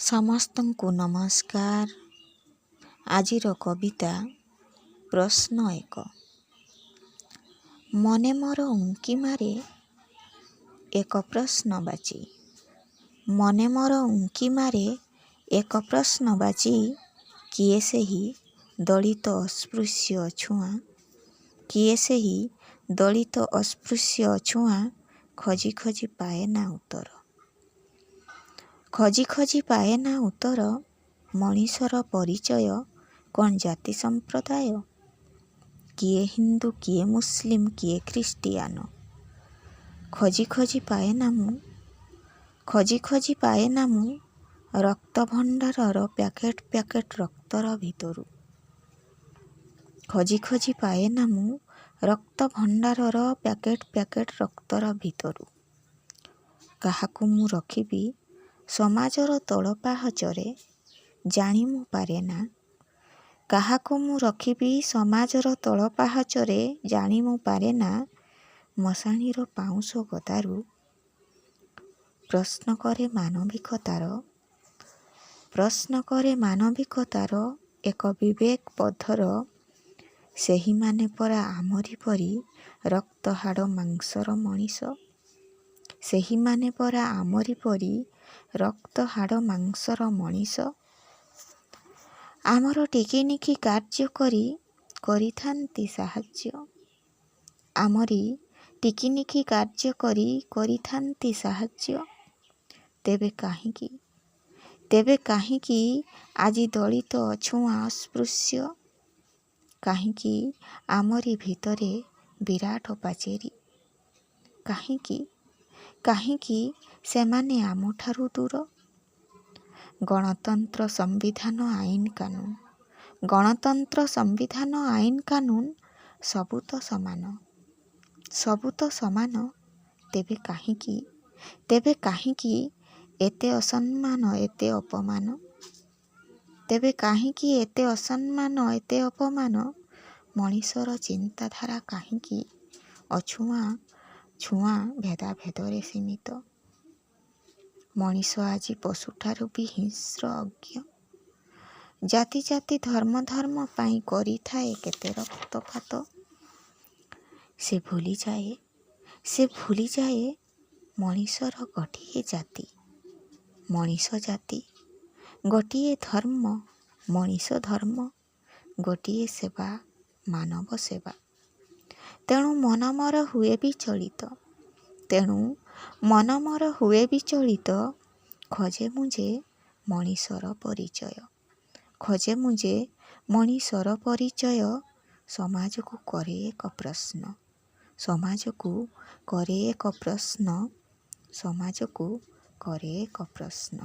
ସମସ୍ତଙ୍କୁ ନମସ୍କାର। ଆଜିର କବିତା ପ୍ରଶ୍ନ ଏକ। ମନେ ମୋର ଉଙ୍କି ମାରେ ଏକ ପ୍ରଶ୍ନବାଚୀ, ମନେ ମୋର ଉଙ୍କି ମାରେ ଏକ ପ୍ରଶ୍ନବାଚୀ, କିଏ ସେହି ଦଳିତ ଅସ୍ପୃଶ୍ୟ ଅଛୁଆଁ, କିଏ ସେହି ଦଳିତ ଅସ୍ପୃଶ୍ୟ ଅଛୁଆଁ, ଖୋଜି ଖୋଜି ପାଏନା ଉତ୍ତର, ଖୋଜି ଖୋଜି ପାଏନା ଉତ୍ତର। ମଣିଷର ପରିଚୟ କ'ଣ ଜାତି ସମ୍ପ୍ରଦାୟ? କିଏ ହିନ୍ଦୁ, କିଏ ମୁସଲିମ, କିଏ ଖ୍ରୀଷ୍ଟିଆନ? ଖୋଜି ଖୋଜି ପାଏନା ମୁଁ, ଖୋଜି ଖୋଜି ପାଏନା ମୁଁ ରକ୍ତ ଭଣ୍ଡାରର ପ୍ୟାକେଟ ପ୍ୟାକେଟ ରକ୍ତର ଭିତରୁ, ଖୋଜି ଖୋଜି ପାଏନା ମୁଁ ରକ୍ତ ଭଣ୍ଡାରର ପ୍ୟାକେଟ ପ୍ୟାକେଟ ରକ୍ତର ଭିତରୁ। କାହାକୁ ମୁଁ ରଖିବି ସମାଜର ତଳ ପାହାଚରେ ଜାଣି ମୁଁ ପାରେନା, କାହାକୁ ମୁଁ ରଖିବି ସମାଜର ତଳ ପାହାଚରେ ଜାଣି ମୁଁ ପାରେନା, ମଶାଣିର ପାଉଁଶ ଗଦାରୁ। ପ୍ରଶ୍ନ କରେ ମାନବିକତାର, ପ୍ରଶ୍ନ କରେ ମାନବିକତାର ଏକ ବିବେକ ବୋଧର, ସେହିମାନେ ପରା ଆମରି ପରି ରକ୍ତ ହାଡ଼ ମାଂସର ମଣିଷ, ସେହିମାନେ ପରା ଆମରି ପରି ରକ୍ତ ହାଡ଼ ମାଂସର ମଣିଷ। ଆମର ଟିକିନିଖି କାର୍ଯ୍ୟ କରି କରିଥାନ୍ତି ସାହାଯ୍ୟ, ଆମରି ଟିକିନିଖି କାର୍ଯ୍ୟ କରି କରିଥାନ୍ତି ସାହାଯ୍ୟ। ତେବେ କାହିଁକି, ତେବେ କାହିଁକି ଆଜି ଦଳିତ ଅଛୁଆଁ ଅସ୍ପୃଶ୍ୟ? କାହିଁକି ଆମରି ଭିତରେ ବିରାଟ ପାଚେରୀ? କାହିଁକି, କାହିଁକି ସେମାନେ ଆମଠାରୁ ଦୂର? ଗଣତନ୍ତ୍ର ସମ୍ବିଧାନ ଆଇନ କାନୁନ, ଗଣତନ୍ତ୍ର ସମ୍ବିଧାନ ଆଇନ କାନୁନ ସବୁ ତ ସମାନ, ସବୁ ତ ସମାନ, ତେବେ କାହିଁକି, ତେବେ କାହିଁକି ଏତେ ଅସମ୍ମାନ, ଏତେ ଅପମାନ? ତେବେ କାହିଁକି ଏତେ ଅସମ୍ମାନ, ଏତେ ଅପମାନ? ମଣିଷର ଚିନ୍ତାଧାରା କାହିଁକି ଅଛୁଆଁ ଛୁଆଁ ଭେଦାଭେଦରେ ସୀମିତ? ମଣିଷ ଆଜି ପଶୁଠାରୁ ବି ହିଂସ୍ର ଅଜ୍ଞ। ଜାତି ଜାତି ଧର୍ମ ଧର୍ମ ପାଇଁ କରିଥାଏ କେତେ ରକ୍ତପାତ। ସେ ଭୁଲିଯାଏ, ସେ ଭୁଲିଯାଏ ମଣିଷର ଗୋଟିଏ ଜାତି, ମଣିଷ ଜାତି, ଗୋଟିଏ ଧର୍ମ, ମଣିଷ ଧର୍ମ, ଗୋଟିଏ ସେବା, ମାନବ ସେବା। ତେଣୁ ମନ ମୋର ହୁଏ ବିଚଳିତ, ତେଣୁ ମନ ମୋର ହୁଏ ବିଚଳିତ, ଖୋଜେ ମୁଁ ଯେ ମଣିଷର ପରିଚୟ, ଖୋଜେ ମୁଁ ଯେ ମଣିଷର ପରିଚୟ। ସମାଜକୁ କରେ ଏକ ପ୍ରଶ୍ନ, ସମାଜକୁ କରେ ଏକ ପ୍ରଶ୍ନ, ସମାଜକୁ କରେ ଏକ ପ୍ରଶ୍ନ।